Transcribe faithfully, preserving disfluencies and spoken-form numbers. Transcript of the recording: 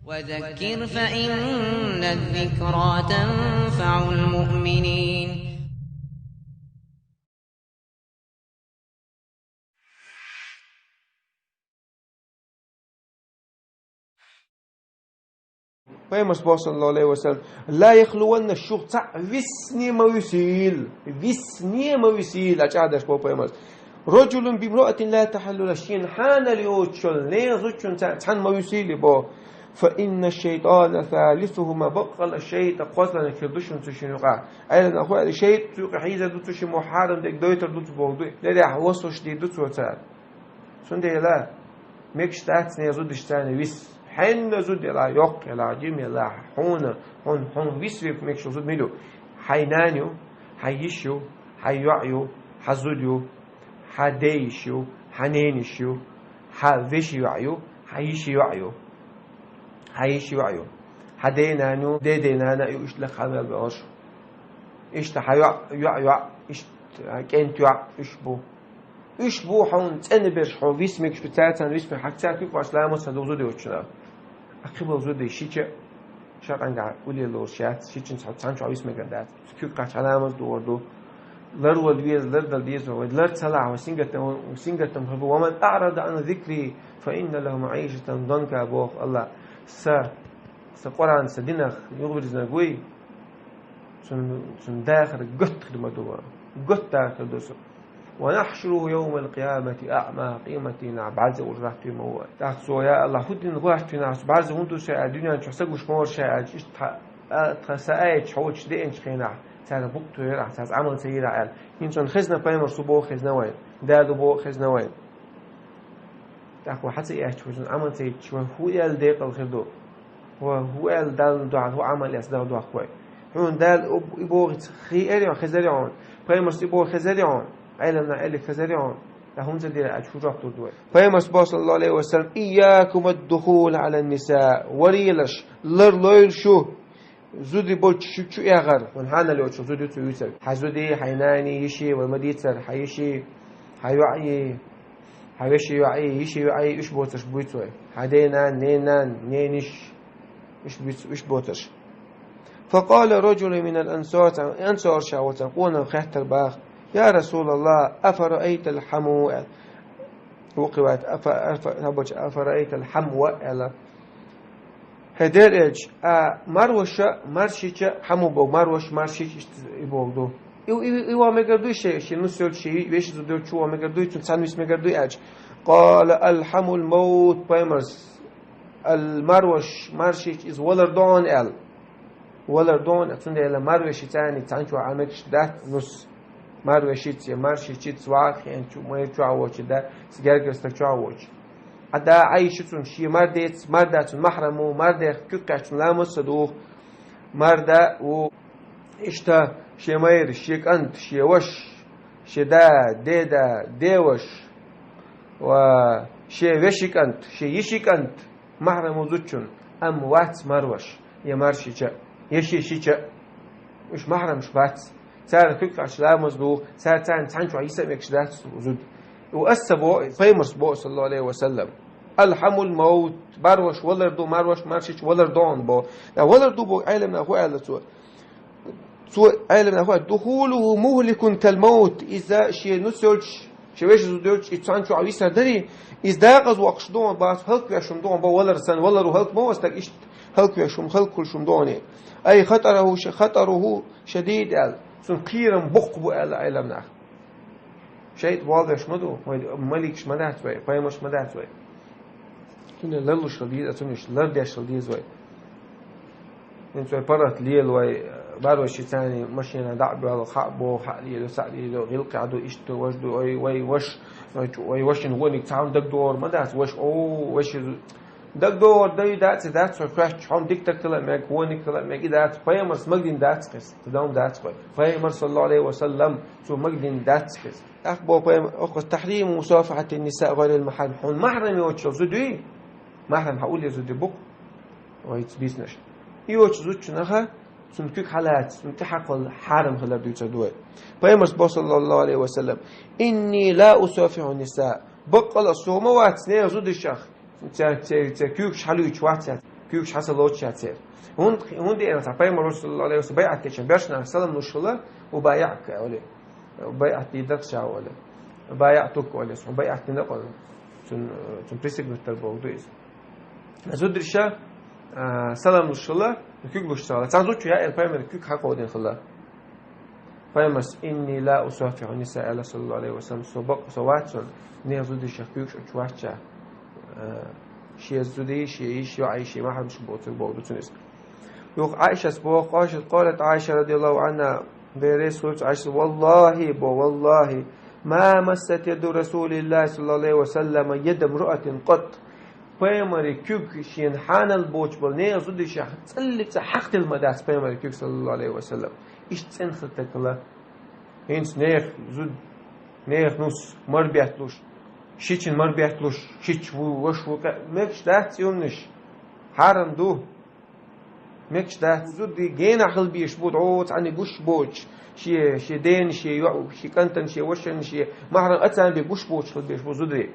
وذكر فإن الذكرى تنفع المؤمنين. Пайхамар боху, саллаллаху алейхи ва саллям: «Ла яхлуванна», шух цхьаъ висне ма висийла, висне ма висийла, а чӀагӀдеш боху пайхамар. «Раджулун бимраатин ла тахиллу ла», шена хьанал йоцучу нехан зудчуьнца цхьаьна ма висийла боху. «Фа инна шайтана салисухума», баккъала шайтӀа кхозлагӀниг хир ду шуна цу шинна юкъахь. Ӏеламнаха аьлла, шайтӀа цу юкъахь хьийзар ду цу шиммо, хьарам дерг дойтур ду цо боху ду. Лерехь васвас дийр ду цо цара. Цундела мегаш дац нехан зудаш царна вис. Хьенан зуда елахь, йоккха елахь, жима елахь, хьуна, хьуна, хьуна вис век мегаш зуда мила ю? Хьайн нана ю, хьайн йиш ю, хьайн йоӀ ю, хьан зуда ю, хьан ден йиш ю, хьан ненан йиш ю, хьан вешин йоӀ ю, хьан йишин йоӀ ю, хьан йишин йоӀ ю, хьан ден нана ю, ден ден нана ю, иштта лекха хьан мел бехаш. Иштта хьан йоӀ, йоӀ, йоӀ, иштта кӀентан йоӀ, уьш бу. Уьш бу хьуна цӀена берш, хьо вис мегаш бу, цаьрца вис мегаш, хьан цаьрца куьг кхаччалц ламаз ца ду зуда йоцучунах. Акхибал зуда шича, шакъанга улле лоруш яц, шичинца хьо цхьаьна чохь вис мегар дац. Куьг кхаччалц ламаз духур ду. Лар вала веза, лар дала деза вай. Лар ца лахь, вай сингаттам, сингаттам хир бу. «Ва ман аърада ан зикри, фа инна лаху маӀишатан данка», боху Аллах. Са, са Къуръан, са динах юхавирзинарг вуй, цун, цун дахар готта хир ма ду ван. Готта дахар хир ду цун. «Ва нахьшуруху явмал къиямати аъма», къематдийнахь бӀарзе волуш гӀаттийна ма ву вай. ТӀаккха цо: «Я Аллах, хӀун дина гӀаттийна ахь, бӀарзе хӀунда ву ша?» аьлла, дуьнен чохь са гуш ма вара ша аьлча, иштта тха, а, тха са аьлча, хьочуш деанчу хенахь, цара букъ тоьхира ахь, цаьрца Ӏамал ца йира ахь аьлла. ХӀинца хезна пайхамар цу боху хезна вайн, Дала боху хезна вайн. ТӀаккха вай хьан ца эцча, вай цунна Ӏамал ца йича, вай хӀун аьлла декъал хир ду? Вай хӀун аьлла Далла дуьхьал, хӀун Ӏамал эцна Далла дуьхьал вай? Хьуна Дала и боху хи-, хиъарий хьуна, хезарий хьуна? Пайхамарс и боху хезарий хьуна? Ӏеламнаха аьлларг хезарий хьуна? Ткъа хӀунда ца дира аьлча, хӀун жоп лур ду вай? Пайхамарс боху, саллаллаху алейхи ва саллям: «Ийякум ад-духул ала ан-ниса», варелаш, лар лойла шу, зуда болчу шу чу эгӀар, хьуна хьанал йоцуш зуда ю цу вуьйцург. Хьан зуди, хьайн нани, йиши, вай ма дийцара, хьан йиши, хьан йоӀи, хьан вешин йоӀи, йишин йоӀи, уьш боцурш буьйцу вай. Хьан ден нана, ненан нана, нениш, уьш буьйцу, уьш боцурш. Факъала раджулун минал ансар, цхьана ансарша волчу цхьана къонах хаьттира боху: «Я Расулаллах, афараайтал хьаму?» аьлла. Вукхи ваьлла: «Афа-, афа-, хьабача, афараайтал хьамва?» аьлла. «ХӀей, Делан элча, а марваша, маршича хьаму боху, марваш, маршича», иштта и боху ду. И, и, и ван мегар дуй шен, шен нус йолчу, шен вешин зуда йолчу ван мегар дуй, цунна цхьаьна вис мегар дуй аьлча. «Къала: ал хьамул мавт», пайхамарс, «ал марваш, маршича иза валар ду хьуна», аьлла. Валар ду хьуна, цундела марвешица цхьаьна чохь Ӏан мегаш дац нус. Марвешица я маршичица ваха хиъначу, майра чохь воцу, да, гергара стаг чохь воцу. Ӏа да Ӏайша цунна, шен мардеца, марда цунна махьрам ву, мардех куьг кхаьчча ламаз ца духу. Марда ву, иштта, шен майра, шен кӀант, шен ваша, шен да, деда, деваша, ва шен вешин кӀант, шен йишин кӀант, махьрам ву зудчунна, амма вац марваш, я маршича, я шен шича. Уьш махьрамаш бац. Цара куьг кхаьчча ламаз духу, цара царна цхьаьна чохь йиса а мегаш дац зуда. Ву аса боху, пайхамарс боху, саллаллаху алейхи ва саллам: «Ал хьамул мавт», марваш валар ду, марваш, маршича валар ду хьуна боху. Ткъа валар ду боху, Ӏеламнаха хӀун аьлла цо? Цо Ӏеламнаха хӀун аьлла: «Духулуху мухликун кал мавт». Иза шен нус йолчу, шен вешин зуда йолчу, и цхьаьна чохь висар дарий, иза декъаза воккхуш ду хьуна боху, хӀаллаквеш хӀума ду хьуна боху, валар санна, валаро хӀаллак ма ву стаг, иштта хӀаллаквеш хӀума, хӀаллаквеш хӀума ду хьуна. «Ай хатаруху ша-, хатаруху шадид», аьлла. Цуьнан кхерам боккха бу аьлла Ӏеламнаха. ШайтӀа болх беш ма ду, вай маликаш ма дац вай, пайхамарш ма дац вай. Цундела ларлуш хила деза, цунна уьш лардеш хила деза вай. ХӀинца вай паргӀат лела вай, марвашица цхьаьна машина дӀа а боьлху, хьа а боху, хьа а лело, схьа а лело, гӀиллакхехь ду, иштта важа ду, вай, вай ваша, вай чу-, вай вашина вониг цхьа хӀума дагадогӀур ма дац, ваша, о, ваша, дагадогӀур дай дац, и дац, хьо хоьттуш, хьо-м дика стаг хила а мега, вониг хила а мега, и дац, пайхамарс магадина дац-кх иза, ца дам дац-кх вай. Пайхамар, саллаллаху алейхи ва саллам, цо магадина дац-кх иза. ТӀаккха боху пайхамар, оккхуза: «Тахьриму мусафахьатин ниса гӀайрил махьрам». Хьуна махьрам йоцучу зуда юй? Махьрам хьан улле зуда бу-кх? Вайца бийцинарш. И йоцучу зудчунах цунна куьг хьалаца, цунна тӀе хьакхалла хьарам хилар дуьйцур ду вай. Пайхамарс боху, саллаллаху алейхи ва саллам: «Инни ла усафиху ниса». Баккъала а со ма вац нехан зудашах, церан, церан, церан куьйгаш хьалуьйчу вац яц. Куьйгаш хьа ца лоцуш яц церан. ХӀунда, хӀунда аьлла цхьа пайхамар саллаллаху алейхи ва саллам баьӀат деча берш нах салам луш хила, убайиӀка олий. БайӀат дийр дара цхьа олий. БаьӀтука олий, хьуна байӀат дина къо. Цун, цун присягнуть дар боху ду иза. Зударша, а, салам луш хила, куьг луш ца хила. Цхьана зудчо яа аьлла пайхамар куьг хьакховдина хила. Пайхамарс: «Инни ла усафиху ниса», аьлла, саллаллаху алейхи ва саллам, со бакъ, со вац цунна, нехан зударшах куьйгаш оьцуш вац ша, а, шен зудий, шен йиш, йоӀий, шен махьрамаш боцург боху ду цунна иза. Юха Ӏайшас боху, къошат, къолат Ӏайша радияллаху анхьа, берес хуьлуш Ӏайшас: «Валлахи, бо, валлахи, ма массат яду Расулиллахи саллаллаху алейхи ва саллама яда мруатин къат». Пайхамари куьг шена хьанал боцуш болу нехан зудийшех цӀаллица хьакхтилла ма дац пайхамари куьг, саллаллаху алейхи ва саллам. Иштта цӀена хила тахала. ХӀинца нехан зуда, нехан нус мара бетталуш, шичина мара бетталуш, шича ву, ваша ву, къа-, мегаш дац цӀе юмнаш. Хьарам ду. Мегаш дац. Зуда генахь хила безаш бу, дӀо цхьаьна гуш боцуш, шен, шен дена, шен йоӀ, шен кӀантана, шен вашана, шен махьрам ацарна бен гуш боцуш хила безаш бу зударий.